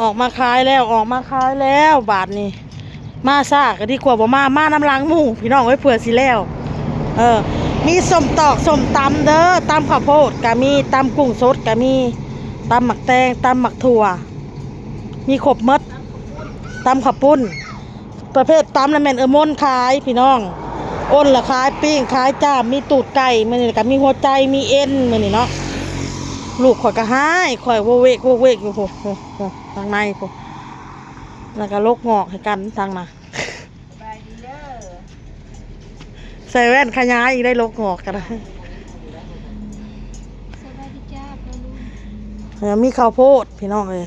ອອກມາຂາຍແລ້ວ ອອກມາຂາຍແລ້ວ ບາດນີ້ ມາຊ້າກໍດີກວ່າບໍ່ມາ ມານຳຫຼັງໝູ່ ພີ່ນ້ອງເອີຍ ເພື່ອຊິແລ້ວ. ເອີ ມີສົ້ມຕອກ ສົ້ມຕຳເດີ ຕຳເຂົ້າໂພດກໍມີ ຕຳກຸ້ງສົດກໍມີ ຕຳໝາກແຕງ ຕຳໝາກຖົ່ວ ມີຄົບໝົດ ຕຳເຂົ້າປຸ້ນ. ປະເພດຕຳລະແມ່ນເອື້ອຍມົນຂາຍພີ່ນ້ອງ ອົນລະຂາຍ ປີ້ງຂາຍ ຈ້າມ ມີຕູດໄກ່ ມື້ນີ້ກະມີຫົວໃຈ ມີເອັນ ມື້ນີ້ເນາະ. ລູກຂ້ອຍກະຮ້າຍ ຂ້ອຍໂວກເວກໂວກເວກຢູ່ ໂອ້ ໂອ້ ໂອ້ ທາງໃນພຸ້ນ ແລ້ວກະຫຼົກງອກໃຫ້ກັນທາງໜ້າ. ສະບາຍດີເດີ ໃສ່ແວ່ນຂະຫຍາຍອີກໄດ້ ຫຼົກງອກກະໄດ້. ສະບາຍດີຈ້າ ເອີ ມີເຂົ້າໂພດພີ່ນ້ອງເອີຍ.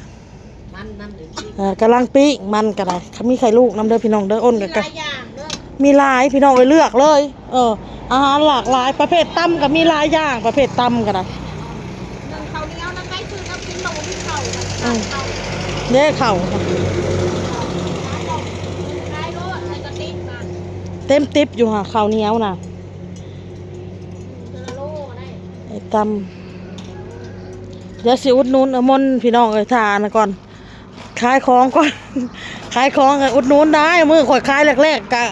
ມັນນຳເດີ ເອີ ກຳລັງປີ້ງມັນກໍໄດ້ ມີໄຂ່ລູກນຳເດີພີ່ນ້ອງເດີ ອົນກໍ ມີຫຼາຍຢ່າງເດີ ມີຫຼາຍພີ່ນ້ອງເອີຍ ເລືອກເລີຍ. ເອີ ອາຫານຫຼາກຫຼາຍ ປະເພດຕຳກໍມີຫຼາຍຢ່າງ ປະເພດຕຳກໍໄດ້ ໜຶ່ງເຂົ້າໜຽວນຳໄປ ຊື້ແນວກິນ ບໍ່ມີເຂົ້າ ອືມ ເຂົ້າ ເດ້ເຂົ້າ ຂາຍໂລດ ໃສ່ກະຕິກມາ ເຕັມຕິບຢູ່ຫາ ເຂົ້າໜຽວນະ ເທື່ອລະໂລກໍໄດ້ຕຳ. ດຽວຊິອຸດໜູນເອື້ອຍມົນພີ່ນ້ອງເອີຍ ຖ້າອັນນັ້ນກ່ອນ ຂາຍຂອງກ່ອນ ຂາຍຂອງກໍອຸດໜູນໄດ້. ມື້ຂ້ອຍຂາຍແລກໆ ກະ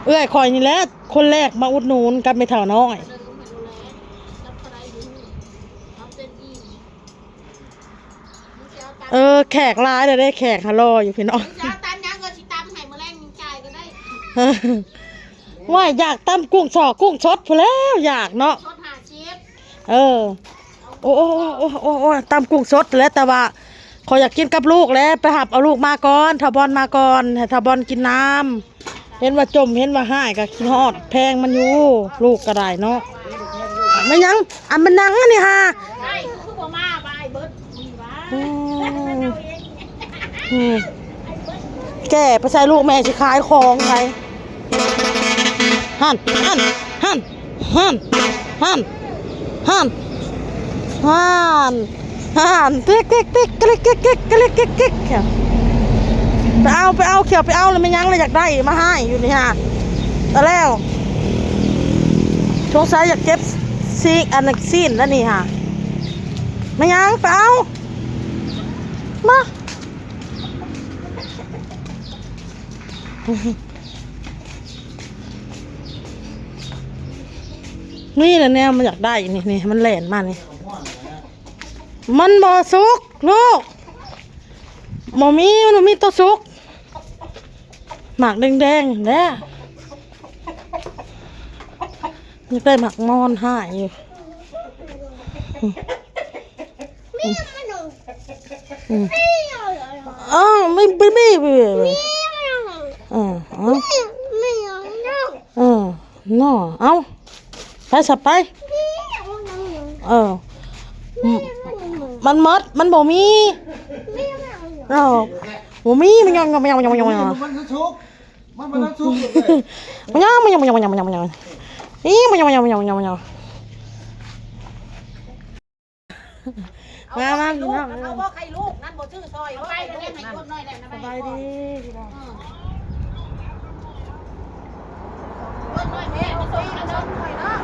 ເອື້ອຍຂ້ອຍນີ້ແຫຼະ ຄົນແລກມາອຸດໜູນກັບແມ່ເຖົ້ານ້ອຍ. ເອີ ແຂກຫຼາຍແລ້ວເດ້ ແຂກຫາລໍຢູ່ພີ່ນ້ອງ. ຈະເອົາຕຳຫຍັງກໍຊິຕຳໃຫ້ ມື້ແລງຈ່າຍກໍໄດ້. ໂອ້ຍ ຢາກຕຳກຸ້ງສໍ້ກຸ້ງສົດພຸ້ນແຫຼ້ວ ຢາກເນາະ ສົດຫ້າສິບ. ເອີ ໂອ້ ໂອ້ ຕຳກຸ້ງສົດແຫຼະ ແຕ່ວ່າຂ້ອຍຢາກກິນກັບລູກແຫຼະ ໄປຮັບເອົາລູກມາກ່ອນ ທ້າວບອນມາກ່ອນ ໃຫ້ທ້າວບອນກິນນຳ. ເຫັນວ່າຈົ່ມ ເຫັນວ່າຮ້າຍ ກໍຄິດຮອດແພງມັນຢູ່ ລູກກໍໄດ້ເນາະ. ແມ່ນຫຍັງ ອັນມັນນັ່ງອັນນີ້ຫາ ໄດ້ຄືບໍ່ມາ ບາຍເບິດນີ້ຫວາ. ອືມ ອືມ ແກ່ໄປໃສ່ລູກແມ່ຊິຂາຍຂອງໄດ໋. ຫັ້ນ ຫັ້ນ ຫັ້ນ ຫັ້ນ ຫັ້ນ ຫັ້ນ ຫັ້ນ ຕິກ ຕິກ ຕິກ ກະລິກ ກິກ ກິກ ກະລິກ ກິກ ກິກ. ໄປເອົາ ໄປເອົາ ຂຽວ ໄປເອົາ ແລ້ວແມ່ນຫຍັງລະ ຢາກໄດ້ມາໃຫ້ຢູ່ນີ້ຫາ. ຕາຍແລ້ວ ສົງໄສຢາກເຈັບຊີ້ນ ອັນນັ້ນຊີ້ນແລ້ວນີ້ຫາ. ແມ່ນຫຍັງ ໄປເອົາ ມາ. ນີ້ແຫຼະແນວມັນຢາກໄດ້ ນີ້ ນີ້ ມັນແລ່ນມານີ້ ມັນບໍ່ສຸກລູກ ບໍ່ມີ ມັນບໍ່ມີໂຕສຸກ ໝາກແດງໆແຫຼະ. ຍັງໄດ້ໝາກມອນຫາຍຢູ່. ອືມ ອ້າວ ເອີ ເນາະ ເອົາ ໄປຊະໄປ. ເອີ ມັນໝົດ ມັນບໍ່ມີ. ເອີ ບໍ່ມີ ມັນຍັງ ມັນຍັງ ມັນຍັງ ມັນຍັງ ມັນຍັງ ມັນບໍ່ທັນສຸກ ມັນບໍ່ທັນສຸກເລີຍ ມັນຍັງ ມັນຍັງ ມັນຍັງ ມັນຍັງ ມັນຍັງ ມັນຍັງ ມັນຍັງ ມັນຍັງ ມັນຍັງ ມາ ມາ ພີ່ນ້ອງ ເອົາບໍ່ໄຂ່ລູກ ນັ້ນບໍ່ຊື້ຊ່ອຍ ເອົາໄປແລ້ວ ໃຫ້ຄົນໜ້ອຍແລ້ວນະ. ສະບາຍດີພີ່ນ້ອງ ເອີ ຄົນໜ້ອຍແທ້ ໄປສົ່ງກັນເນາະ ໜ້ອຍເນາະ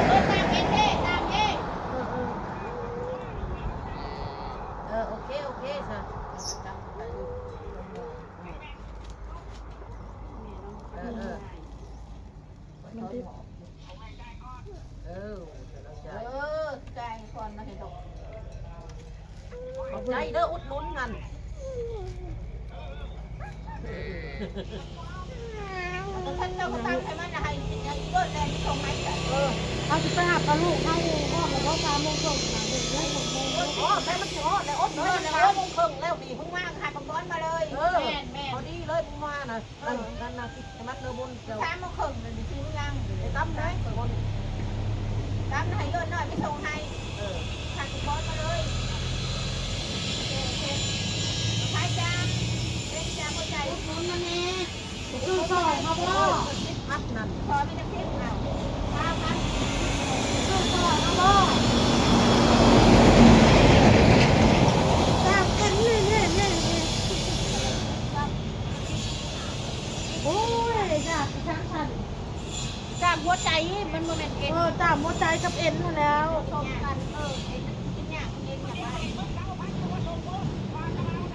ເອີ ຕາມເອງເດ້ ຕາມເອງ ເອີ ເອີ ເອີ ໂອເຄ ໂອເຄ ຊະ. ເອີ ເອີ ເອີ ຈ່າຍກ່ອນນະ ໃຫ້ດອກ ຂອບໃຈເດີ ອຸດໜູນຫັ້ນ ແຕ່ເຂົາເຈົ້າກໍສັ່ງໃຫ້ມັນນະ ໃຫ້ກິນຫຍັງອີກເບີດແລ້ວ ສົ່ງໃຫ້ ເອີ ເຮົາຊິໄປຮັບເອົາລູກເຮົາ ຮອດແລ້ວບໍ່ ສາມໂມງເຄິ່ງນະ ເອີ ແມ່ນມັນຊິຮອດແລ້ວ ອົດເດີ ສາມໂມງເຄິ່ງແລ້ວນີ້ ມຶງມາກໍໃຫ້ບັກບອນມາເລີຍ ເອີ ແມ່ນໆ ພໍດີເລີຍ ມຶງມານະ. ເອີ ນັ້ນ ນັ້ນນະ ໃຫ້ມັນເດີບົນເຈົ້າ ສາມໂມງເຄິ່ງນີ້ຊິມື້ຍັງ ໄດ້ຕຳໄດ໋ ຂ້ອຍບໍ່ໄດ້ຕຳ ໃຫ້ເອີນນ້ອຍໄປສົ່ງໃຫ້ ເອີ ທາງທີ່ຄອນມາເລີຍ ໂອເຄ ໂອເຄ ຂາຍຈານ ເປັນຈານຫົວໃຈ ອຸດໜູນນຳແດ່ ຊື້ຊ່ອຍເຮົາບໍ່ ສິບພັນນັ້ນ ຂໍມີແຕ່ສິບເອົາ ຊາວພັນ ຊື້ຊ່ອຍເຮົາບໍ່ ຕາມເປັນນີ້ ນີ້ ນີ້ ນີ້. ໂອ້ຍ ຢາກຈັງຊັ້ນ ຈາມຫົວໃຈ ມັນບໍ່ແມ່ນເອັນ ເອີ ຈາມຫົວໃຈກັບເອັນຫັ້ນແຫຼ້ວ ປະສົມກັນ ເອີ ເອັນມັນກິນຍາກ ເອັນຢາກໄດ້ ມັນເອົາໄປ ມັນເອົາໄປ ມັນເອົາໄປ ມັນເອົາໄປ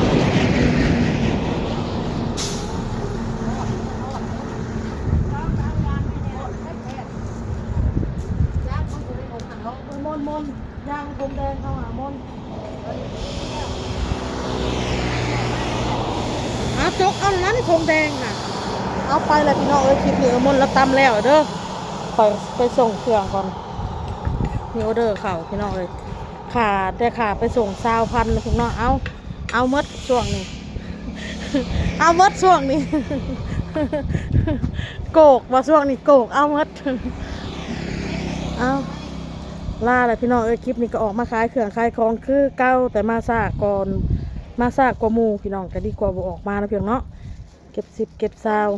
ມົນ ມົນ ຍ່າງຖົງແດງເຂົ້າຫາມົນ. ເອົາ ຈົກເອົານັ້ນຖົງແດງນະ. ເອົາ ໄປແລ້ວພີ່ນ້ອງເອີຍ ຄລິບນີ້ ເອີ ມົນລະຕຳແລ້ວເດີ. ຂ້ອຍໄປສົ່ງເຄື່ອງກ່ອນ ມີອໍເດີເຂົ້າພີ່ນ້ອງເອີຍ. ຄ່າ ແຕ່ຄ່າໄປສົ່ງຊາວພັນນະພີ່ນ້ອງ. ເອົາ ເອົາໝົດຊ່ວງນີ້ ເອົາໝົດຊ່ວງນີ້ ໂກກບໍ່ ຊ່ວງນີ້ໂກກ ເອົາໝົດ. ເອົາ ລາແລ້ວພີ່ນ້ອງເອີຍ ຄລິບນີ້ກໍອອກມາຂາຍເຄື່ອງຂາຍຂອງຄືເກົ່າ ແຕ່ມາຊ້າກ່ອນ ມາຊ້າກວ່າໝູ່ພີ່ນ້ອງ ກໍດີກວ່າບໍ່ອອກມາເນາະພີ່ນ້ອງເນາະ. ເກັບສິບເກັບຊາວ